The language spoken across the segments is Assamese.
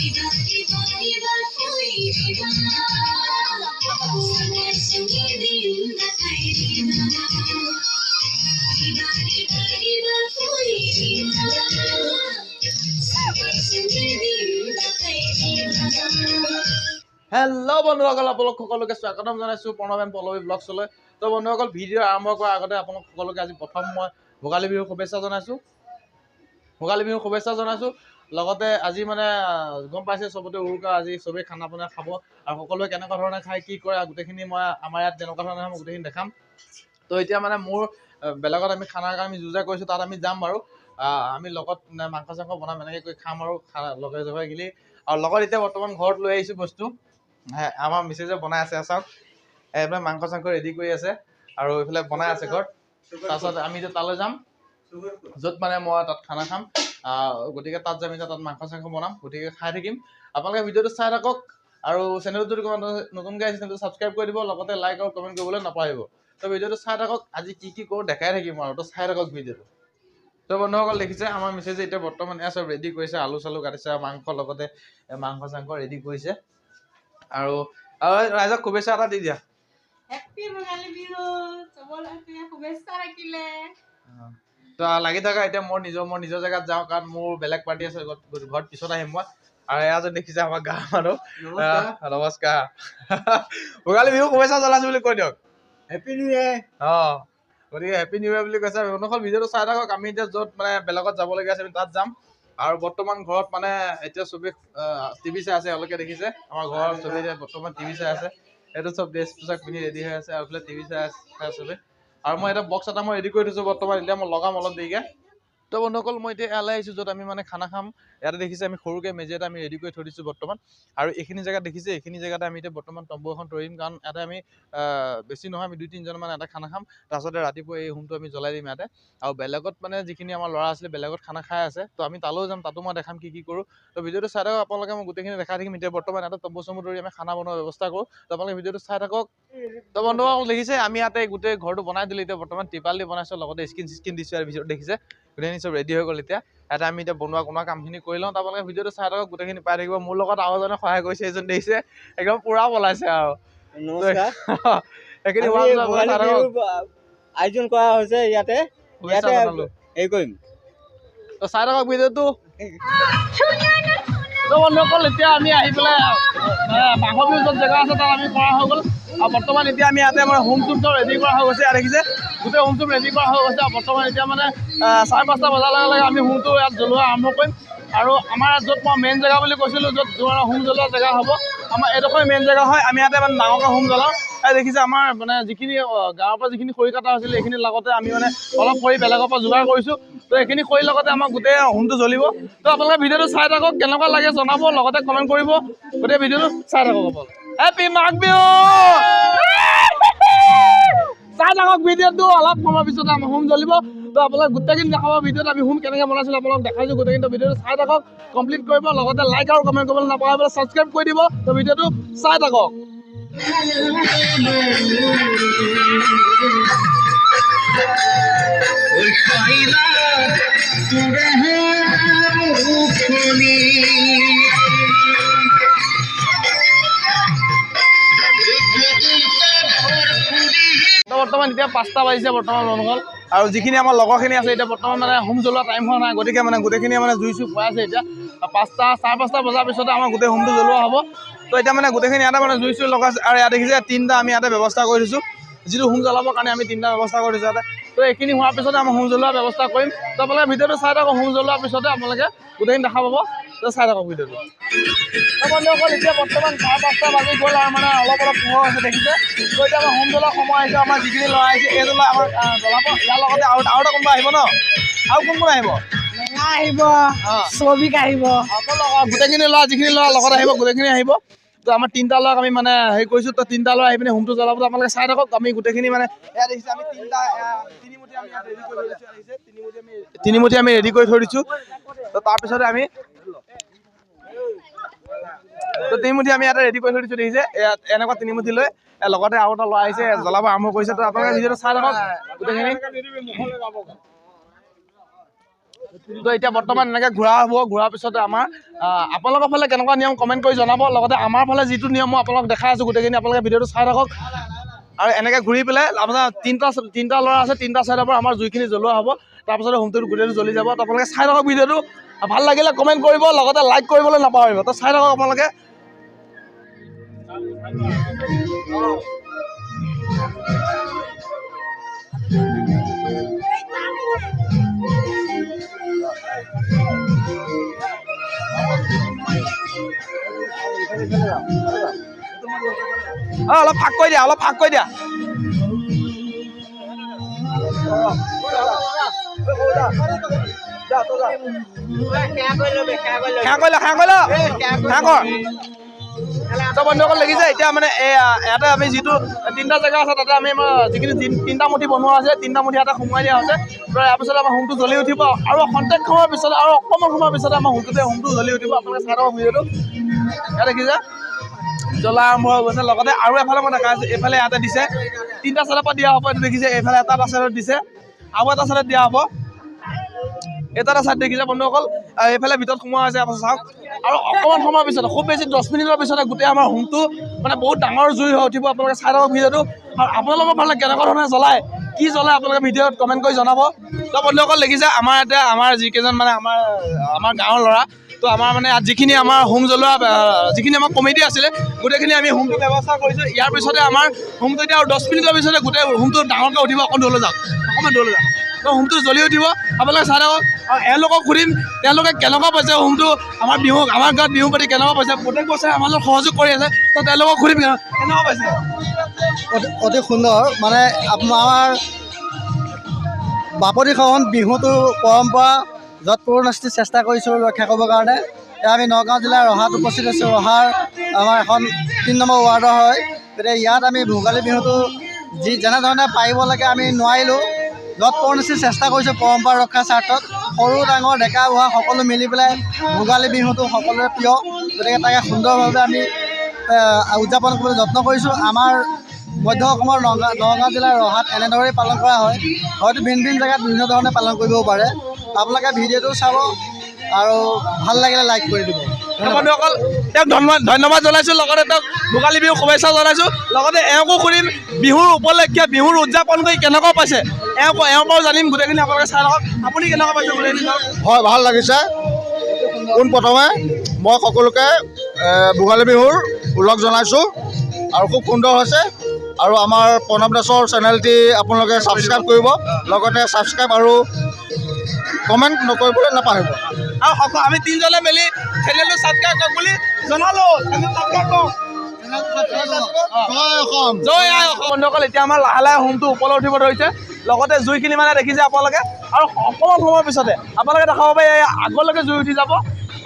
হেল্ল' বন্ধুসকল, আপোনালোক সকলোকে স্বাগতম জনাইছোঁ প্ৰণৱ এণ্ড পল্লৱী ব্লগছলৈ। তো বন্ধুসকল, ভিডিঅ' আৰম্ভ কৰাৰ আগতে আপোনালোক সকলোকে আজি প্ৰথম মই ভোগালী বিহুৰ শুভেচ্ছা জনাইছোঁ। ভোগালী বিহুৰ শুভেচ্ছা জনাইছোঁ। লগতে আজি মানে গম পাইছে চবতে উৰুকা, আজি চবেই খানা পিনা খাব আৰু সকলোৱে কেনেকুৱা ধৰণে খায় কি কৰে গোটেইখিনি মই আমাৰ ইয়াত যেনেকুৱা ধৰণে মই গোটেইখিনি দেখাম। তো এতিয়া মানে মোৰ বেলেগত আমি খানাৰ কাৰণে আমি যো জা কৰিছোঁ, তাত আমি যাম বাৰু। আমি লগত মাংস চাংস বনাম, এনেকৈ কৰি খাম আৰু লগে জগে গিলি। আৰু লগত এতিয়া বৰ্তমান ঘৰত লৈ আহিছোঁ বস্তু, আমাৰ মিছেজে বনাই আছে, চাওক এইফালে মাংস চাংস ৰেডি কৰি আছে আৰু এইফালে বনাই আছে ঘৰত। তাৰপিছত আমি এতিয়া তালৈ যাম য'ত মানে মই তাত খানা খাম, গতিকে তাত যাম এতিয়া, তাত মাংস চাংস বনাম, গতিকে খাই থাকিম। আপোনালোকে ভিডিঅ'টো চাই থাকক আৰু চেনেলটো যদি নতুনকৈ আহিছে চেনেলটো ছাবস্ক্ৰাইব কৰি দিব, লগতে লাইক আৰু কমেণ্ট কৰিবলৈ নাপাহৰিব। তো ভিডিঅ'টো চাই থাকক, আজি কি কি কৰোঁ দেখাই থাকিম আৰু, তো চাই থাকক ভিডিঅ'টো। তো বন্ধুসকল দেখিছে আমাৰ মিছেজে এতিয়া বৰ্তমান এয়া চব ৰেডি কৰিছে, আলু চালু কাটিছে, মাংস লগতে মাংস চাংস ৰেডি কৰিছে। আৰু ৰাইজক শুভেচ্ছা এটা দি দিয়া। হেপী ভোগালী বিহু, চবলৈকে শুভেচ্ছা থাকিলে। তো লাগি থাকা, এতিয়া মই নিজৰ জেগাত যাওঁ, কাৰণ মোৰ বেলেগ পাৰ্টি আছে ঘৰত, পিছত আহিম মই। আৰু এয়া যেন দেখিছে আমাৰ গাঁৱৰ মানুহ, নমস্কাৰ, ভোগালী বিহু শুভেচ্ছা জনাইছো বুলি কৈ দিয়ক। Happy new year. অঁ, গতিকে হেপী নিউ ইয়েৰ বুলি কৈছে। বন্ধুসকল ভিডিঅ'টো চাই থাকক। আমি এতিয়া য'ত মানে বেলেগত যাবলগীয়া আছে আমি তাত যাম। আৰু বৰ্তমান ঘৰত মানে এতিয়া চবেই টিভি চাই আছে, এওঁলোকে দেখিছে আমাৰ ঘৰৰ চবেই এতিয়া বৰ্তমান টিভি চাই আছে। এইটো চব ড্ৰেছ পোছাক পিন্ধি ৰেডি হৈ আছে আৰু এইফালে টিভি চাই আছে চবেই। আৰু মই এটা বক্স এটা মই ৰেডি কৰি থৈছোঁ বৰ্তমান, এতিয়া মই লগাম অলপ দেৰিকৈ। তো বন্ধুসকল মই এতিয়া ইয়ালৈ আহিছোঁ য'ত আমি মানে খানা খাম। ইয়াতে দেখিছে আমি সৰুকৈ মেজি এটা আমি ৰেডি কৰি থৈ দিছোঁ বৰ্তমান। আৰু এইখিনি জেগাত দেখিছে এইখিনি জেগাতে আমি এতিয়া বৰ্তমান তম্বু এখন তৰিম, কাৰণ ইয়াতে আমি বেছি নহয়, আমি 2-3জনমান এটা খানা খাম। তাৰপাছতে ৰাতিপুৱা এই হোমটো আমি জ্বলাই দিম ইয়াতে। আৰু বেলেগত মানে যিখিনি আমাৰ ল'ৰা আছিলে বেলেগত খানা খাই আছে, তো আমি তালৈও যাম, তাতো মই দেখাম কি কি কৰোঁ। তো ভিডিঅ'টো চাই থাকক আপোনালোকে, মই গোটেইখিনি দেখাই থাকিম। এতিয়া বৰ্তমান ইয়াতে তম্বু চম্বু তৰি আমি খানা বনোৱাৰ ব্যৱস্থা কৰোঁ, তো আপোনালোকে ভিডিঅ'টো চাই থাকক। তো বন্ধুসকল দেখিছে আমি ইয়াতে গোটেই ঘৰটো বনাই দিলোঁ, এতিয়া বৰ্তমান ত্ৰিপাল দি বনাইছোঁ, লগতে স্কিন চিস্কিন দিছোঁ। আৰু ভিডিঅ'টো দেখিছে গোটেইখিনি চব ৰেডি হৈ গ'ল। এতিয়া ইয়াতে আমি এতিয়া বনোৱা কোনোৱা কামখিনি কৰি লওঁ, আপোনালোকে ভিডিঅ'টো চাই থাকক, গোটেইখিনি পাই থাকিব। মোৰ লগত আৰু এজনে সহায় কৰিছে, এইজন দেখিছে একদম পূৰা পলাইছে। আৰু সেইখিনি আয়োজন কৰা হৈছে ইয়াতে, হেৰি কৰিম, তো চাই থাকক ভিডিঅ'টো। তো বন্ধুসকল এতিয়া আমি আহি পেলাই মাঘৰ বিহু য'ত জেগা আছে তাত আমি কৰা হৈ গ'ল। আৰু বৰ্তমান এতিয়া আমি ইয়াতে আমাৰ হোম চুম চব ৰেডি কৰা হৈ গৈছে। ইয়াত দেখিছে গোটেই হোম চুম ৰেডি কৰা হৈ গৈছে। আৰু বৰ্তমান এতিয়া মানে 5:30 বজাৰ লগে লগে আমি হোমটো ইয়াত জ্বলোৱা আৰম্ভ কৰিম। আৰু আমাৰ য'ত মই মেইন জেগা বুলি কৈছিলোঁ, য'ত হোম জ্বলোৱা জেগা হ'ব, আমাৰ এইডোখৰ মেইন জেগা হয়। আমি ইয়াতে মানে ডাঙৰকৈ হোম জ্বলাওঁ। এই দেখিছে আমাৰ মানে যিখিনি গাঁৱৰ পৰা যিখিনি খৰি কটা হৈছিলে এইখিনিৰ লগতে আমি মানে অলপ খৰি বেলেগৰ পৰা যোগাৰ কৰিছোঁ। তো এইখিনি খৰিৰ লগতে আমাৰ গোটেই হোমটো জ্বলিব। তো আপোনালোকে ভিডিঅ'টো চাই থাকক, কেনেকুৱা লাগে জনাব, লগতে কমেণ্ট কৰিব। গোটেই ভিডিঅ'টো চাই থাকক আপোনালোকে। হেপী মাঘ বিহু। চাই থাকক ভিডিঅ'টো, অলপ সময়ৰ পিছতে আমাৰ হোম জ্বলিব। তো আপোনালোক গোটেইখিনি দেখাব ভিডিঅ'ত আমি হোম কেনেকৈ বনাইছিলোঁ আপোনালোক দেখাইছোঁ গোটেইখিনি। ভিডিঅ'টো চাই থাকক, কমপ্লিট কৰিব, লগতে লাইক আৰু কমেণ্ট কৰিবলৈ নাপাহৰিব, ছাবস্ক্ৰাইব কৰি দিব। তো ভিডিঅ'টো চাই থাকক। বৰ্তমান এতিয়া 5টা বাজিছে বৰ্তমান বন্ধুসকল। আৰু যিখিনি আমাৰ লগৰখিনি আছে এতিয়া বৰ্তমান মানে হোম জ্বলোৱা টাইম হোৱা নাই, গতিকে মানে গোটেইখিনি মানে জুই চুই পোৱা আছে। এতিয়া 5টা 5:30 বজাৰ পিছতে আমাৰ গোটেই হোমটো জ্বলোৱা হ'ব। তো এতিয়া মানে গোটেইখিনি ইয়াতে মানে জুই চুই লগাইছে। আৰু ইয়াত দেখিছে 3টা আমি ইয়াতে ব্যৱস্থা কৰি থৈছোঁ, যিটো হোম জ্বলাবৰ কাৰণে আমি 3টা ব্যৱস্থা কৰি থৈছোঁ ইয়াতে। তো এইখিনি হোৱাৰ পিছতে আমি হোম জ্বলোৱাৰ ব্যৱস্থা কৰিম। তো আপোনালোকে ভিডিঅ'টো চাই থাকক, হোম জ্বলোৱাৰ পিছতে আপোনালোকে গোটেইখিনি দেখা পাব। তো চাই থাকক ভিডিঅ'টো। তো বন্ধুসকল এতিয়া বৰ্তমান 5:30 বাজি গ'ল আৰু মানে অলপ অলপ পোহৰ হৈছে দেখিছে। তো এতিয়া আমাৰ হোম জ্বলোৱাৰ সময় আহিছে। আমাৰ যিখিনি ল'ৰা আহিছে এই ল'ৰা আমাৰ জ্বলাব, ইয়াৰ লগতে আৰু এটা কোনোবা আহিব ন? আৰু কোন কোন আহিব? আহিব শ্ৰমিক আহিব, গোটেইখিনি ল'ৰা যিখিনি ল'ৰা লগত আহিব গোটেইখিনি আহিব। তো আমাৰ 3টা ল'ৰাক আমি মানে হেৰি কৰিছোঁ। তো 3টা ল'ৰা আহি পিনে হোমটো জ্বলাব, আপোনালোকে চাই থাকক। আমি গোটেইখিনি মানে এয়া দেখিছে আমি তিনিমুঠি আমি ইয়াত ৰেডি কৰি থৈ দিছোঁ। দেখিছে তিনিমুঠি আমি ৰেডি কৰি থৈ দিছোঁ। তো তাৰপিছতে আমি তো তিনিমুঠি আমি ইয়াতে ৰেডি কৰি থৈ দিছোঁ। দেখিছে ইয়াত এনেকুৱা তিনিমুঠি লৈ লগতে আৰু এটা ল'ৰা আহিছে জ্বলাব আৰম্ভ কৰিছে। তো আপোনালোকে ভিডিঅ'টো চাই থাকক গোটেইখিনি। তো এতিয়া বৰ্তমান এনেকৈ ঘূৰা হ'ব। ঘূৰাৰ পিছতে আমাৰ আপোনালোকৰ ফালে কেনেকুৱা নিয়ম কমেণ্ট কৰি জনাব। লগতে আমাৰ ফালে যিটো নিয়ম মই আপোনালোকক দেখাই আছোঁ গোটেইখিনি, আপোনালোকে ভিডিঅ'টো চাই থাকক। আৰু এনেকৈ ঘূৰি পেলাই আপোনাৰ তিনিটা ল'ৰা আছে, তিনিটা ছাইডৰ পৰা আমাৰ জুইখিনি জ্বলোৱা হ'ব। তাৰপিছতে হোমটো গোটেইটো জ্বলি যাব। তো আপোনালোকে চাই থাকক ভিডিঅ'টো, ভাল লাগিলে কমেণ্ট কৰিব, লগতে লাইক কৰিবলৈ নাপাহৰিব। তো চাই থাকক আপোনালোকে। অলপ ফাঁক কৰি দিয়া, অলপ ফাঁক কৰি দিয়া। তো বন্ধুসকল দেখিছে এতিয়া মানে ইয়াতে আমি যিটো তিনিটা জেগা আছে তাতে আমি যিখিনি তিনিটা মুঠি বনোৱা আছে, তিনিটা মুঠি ইয়াতে সোমোৱাই দিয়া হৈছে। তো ইয়াৰ পিছত আমাৰ হোমটো জ্বলি উঠিব আৰু খন্তেক সময়ৰ পিছত আৰু অকণমান সময়ৰ পিছতে আমাৰ হোমটো জ্বলি উঠিব। আপোনালোকে চাই থাকক ভিডিঅ'টো। ইয়াত দেখিছে জ্বলা আৰম্ভ হৈ গৈছে। লগতে আৰু এফালে মই দেখাই আছোঁ, এইফালে ইয়াতে দিছে তিনিটা চাইডৰ পৰা দিয়া হ'ব। এইটো দেখিছে এইফালে এটা চাইডত দিছে আৰু এটা চাইডত দিয়া হ'ব। এটা এটা চাইড দেখিছে বন্ধুসকল, এইফালে ভিতৰত সোমোৱা হৈছে। আপোনাৰ চাওক, আৰু অকণমান সময়ৰ পিছত খুব বেছি 10 মিনিটৰ পিছতে গোটেই আমাৰ হোমটো মানে বহুত ডাঙৰ জুই হৈ উঠিব। আপোনালোকে চাই থাকক ভিডিঅ'টো। আৰু আপোনালোকৰ ফালে কেনেকুৱা ধৰণে জ্বলায়, কি জ্বলায় আপোনালোকে ভিডিঅ'ত কমেণ্ট কৰি জনাব। তো বন্ধুসকল দেখিছে আমাৰ ইয়াতে আমাৰ যিকেইজন মানে আমাৰ গাঁৱৰ ল'ৰা, তো আমাৰ মানে যিখিনি আমাৰ হোম জ্বলোৱা যিখিনি আমাৰ কমিটি আছিলে গোটেইখিনি আমি হোমটো ব্যৱস্থা কৰিছোঁ। ইয়াৰ পিছতে আমাৰ হোমটো এতিয়া আৰু 10 মিনিটৰ পিছতে গোটেই হোমটো ডাঙৰকৈ উঠিব। অকণ দূৰলৈ যাওক, অকণমান দূৰলৈ যাওক। তো হোমটো জ্বলি উঠিব, আপোনালোকে চাই থাকক। আৰু এওঁলোকক সুধিম তেওঁলোকে কেনেকুৱা পাইছে হোমটো, আমাৰ বিহু আমাৰ গাঁৱত বিহু পাতি কেনেকুৱা পাইছে। প্ৰত্যেক বছৰে আমাৰ লগত সহযোগ কৰি আছে, তো তেওঁলোকক সুধিম কেনেকুৱা পাইছে। অতি সুন্দৰ, মানে আমাৰ বাপতি সাহোন বিহুটো পৰম্পৰা য'ত পুৰণি চেষ্টা কৰিছোঁ ৰক্ষা কৰিবৰ কাৰণে। এতিয়া আমি নগাঁও জিলাৰ ৰহাত উপস্থিত আছোঁ। ৰহাৰ আমাৰ এখন 3 নম্বৰ ৱাৰ্ডৰ হয়। গতিকে ইয়াত আমি ভোগালী বিহুটো যি যেনেধৰণে পাৰিব লাগে আমি নোৱাৰিলোঁ, য'ত পুৰণি চেষ্টা কৰিছোঁ পৰম্পৰা ৰক্ষাৰ স্বাৰ্থত। সৰু ডাঙৰ ডেকা বুঢ়া সকলো মিলি পেলাই ভোগালী বিহুটো সকলোৰে প্ৰিয়, গতিকে তাকে সুন্দৰভাৱে আমি উদযাপন কৰিবলৈ যত্ন কৰিছোঁ। আমাৰ মধ্য অসমৰ নগাঁও জিলাৰ ৰহাত এনেদৰেই পালন কৰা হয়। হয়তো ভিন ভিন জেগাত বিভিন্ন ধৰণে পালন কৰিবও পাৰে। আপোনালোকে ভিডিঅ'টো চাব আৰু ভাল লাগিলে লাইক কৰি দিব। বন্ধুসকল তেওঁক ধন্যবাদ জনাইছোঁ, লগতে তেওঁক ভোগালী বিহুৰ শুভেচ্ছা জনাইছোঁ। লগতে এওঁকো সুধিম বিহুৰ উপলক্ষে বিহুৰ উদযাপন কৰি কেনেকুৱা পাইছে, এওঁৰ পৰাও জানিম। গোটেইখিনি আপোনালোকে চাই থাকক। আপুনি কেনেকুৱা পাইছে গোটেইখিনি? হয়, ভাল লাগিছে। পোনপ্ৰথমে মই সকলোকে ভোগালী বিহুৰ ওলগ জনাইছোঁ আৰু খুব সুন্দৰ হৈছে। আৰু আমাৰ প্ৰণৱ দাসৰ চেনেলটি আপোনালোকে ছাবস্ক্ৰাইব কৰিব, লগতে ছাবস্ক্ৰাইব আৰু কমেণ্ট নকৰিবলৈ নাপাহৰিব। আৰু আমি তিনিজনে মিলি চেনেলটো ছাবস্ক্ৰাইব কৰক বুলি জনালোঁ। জয় আই অসম। বন্ধুসকল এতিয়া আমাৰ লাহে লাহে হোমটো ওপৰলৈ উঠিব ধৰিছে, লগতে জুইখিনি মানে দেখিছে আপোনালোকে। আৰু অকণমান সময়ৰ পিছতে আপোনালোকে দেখাব পাৰে এই আগলৈকে জুই উঠি যাব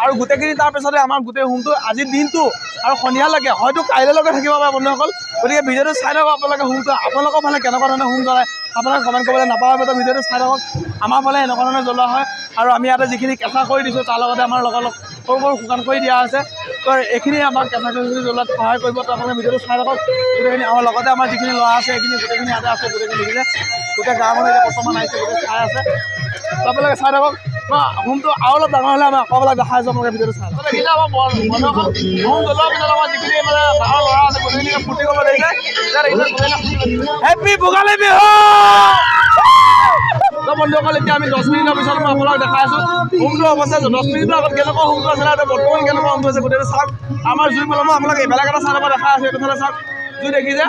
আৰু গোটেইখিনি। তাৰপিছতে আমাৰ গোটেই হোমটো আজিৰ দিনটো আৰু সন্ধিয়ালৈকে হয়তো কাইলৈকে থাকিব পাৰে বন্ধুসকল। গতিকে ভিডিঅ'টো চাই থাকক আপোনালোকে। হোমটো আপোনালোকৰ ফালে কেনেকুৱা ধৰণে হোম জ্বলায় আপোনালোকে কমেণ্ট কৰিবলৈ নাপাহৰিব। তো ভিডিঅ'টো চাই থাকক। আমাৰ ফালে এনেকুৱা ধৰণে জ্বলোৱা হয়। আৰু আমি ইয়াতে যিখিনি কেঁচা খৰি দিছোঁ তাৰ লগতে আমাৰ লগত সৰু সৰু শুকান খৰি দিয়া হৈছে। তো এইখিনি আমাক কেঁচা খৰি জ্বলোৱাত সহায় কৰিব। তো আপোনালোকে ভিডিঅ'টো চাই থাকক গোটেইখিনি। আমাৰ লগতে আমাৰ যিখিনি ল'ৰা আছে এইখিনি গোটেইখিনি ইয়াতে আছে, গোটেইখিনি দেখিছে। গোটেই গাঁৱৰ মানুহ এতিয়া বৰ্তমান আহিছে, গোটেই চাই আছে। তো আপোনালোকে চাই থাকক। হোমটো আৰু অলপ ডাঙৰ হ'লে আমি আকৌ অলপ দেখাই আছোঁ, আপোনালোকে ভিডিঅ'টো চাই। দেখিছে আমাৰ বন্ধুসকল হোম জ্বলোৱাৰ পিছত আমাৰ যিখিনি মানে গাঁৱৰ ল'ৰা আছে গোটেইখিনি ফূৰ্তি কৰিব ধৰিছে। হেপী ভোগালী বিহু। তো বন্ধুসকল এতিয়া আমি 10 মিনিটৰ পিছত মই আপোনালোক দেখাই আছোঁ হোমটোৰ অৱস্থা। 10 মিনিটৰ আগত কেনেকুৱা হোমটো আছিলে আৰু বৰ্তমান কেনেকুৱা হোমটো আছে গোটেইটো চাওক। আমাৰ জুই পেলাই মই আপোনালোক এইবিলাক এটা চাইডৰ পৰা দেখাই আছোঁ, এইটো ফালে চাওক জুই দেখিছে।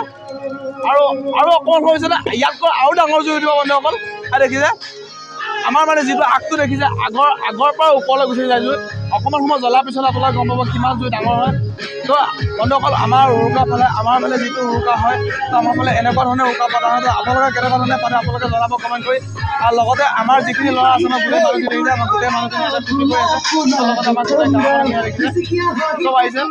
আৰু আৰু অকণমান সময় পিছতে ইয়াতকৈ আৰু ডাঙৰ জুই উঠিব বন্ধুসকল। আৰু দেখিছে আমাৰ মানে যিটো আগটো দেখিছে আগৰ পৰা ওপৰলৈ গুচি যায় জুই। অকণমান সময় জ্বলাৰ পিছত আপোনালোকে গম পাব কিমান জুই ডাঙৰ হয়। তো বন্ধুসকল আমাৰ উৰুকা ফালে আমাৰ ফালে যিটো উৰুকা হয়, তো আমাৰ ফালে এনেকুৱা ধৰণে উৰুকা পতা হয়। তো আপোনালোকে কেনেকুৱা ধৰণে পাতে আপোনালোকে জনাব কমেণ্ট কৰি। আৰু লগতে আমাৰ যিখিনি ল'ৰা আছে আমাৰ গোটেই মানুহখিনি দেখিছে, আমাৰ গোটেই মানুহখিনি ইয়াতে ফূৰ্তি কৰি আছে। লগতে আমাৰ গোটেই গাঁৱৰ মানুহখিনি দেখিছে চব আহিছে।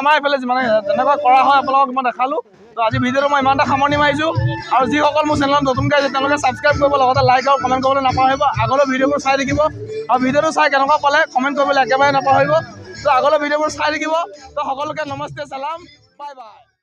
আমাৰ এইফালে যিমানে যেনেকুৱা কৰা হয় আপোনালোকক মই দেখালোঁ। তো আজি ভিডিঅ'টো মই ইমানটা সামৰণি মাৰিছোঁ। আৰু যিসকল মোৰ চেনেলত নতুনকৈ আহিছে তেওঁলোকে ছাবস্ক্ৰাইব কৰিব, লগতে লাইক আৰু কমেণ্ট কৰিবলৈ নাপাহৰিব। আগলৈ ভিডিঅ'বোৰ চাই থাকিব আৰু ভিডিঅ'টো চাই কেনেকুৱা পালে কমেণ্ট কৰিবলৈ একেবাৰে নাপাহৰিব। তো আগলৈ ভিডিঅ'বোৰ চাই থাকিব। তো সকলোকে নমস্তে, চালাম, বাই বাই।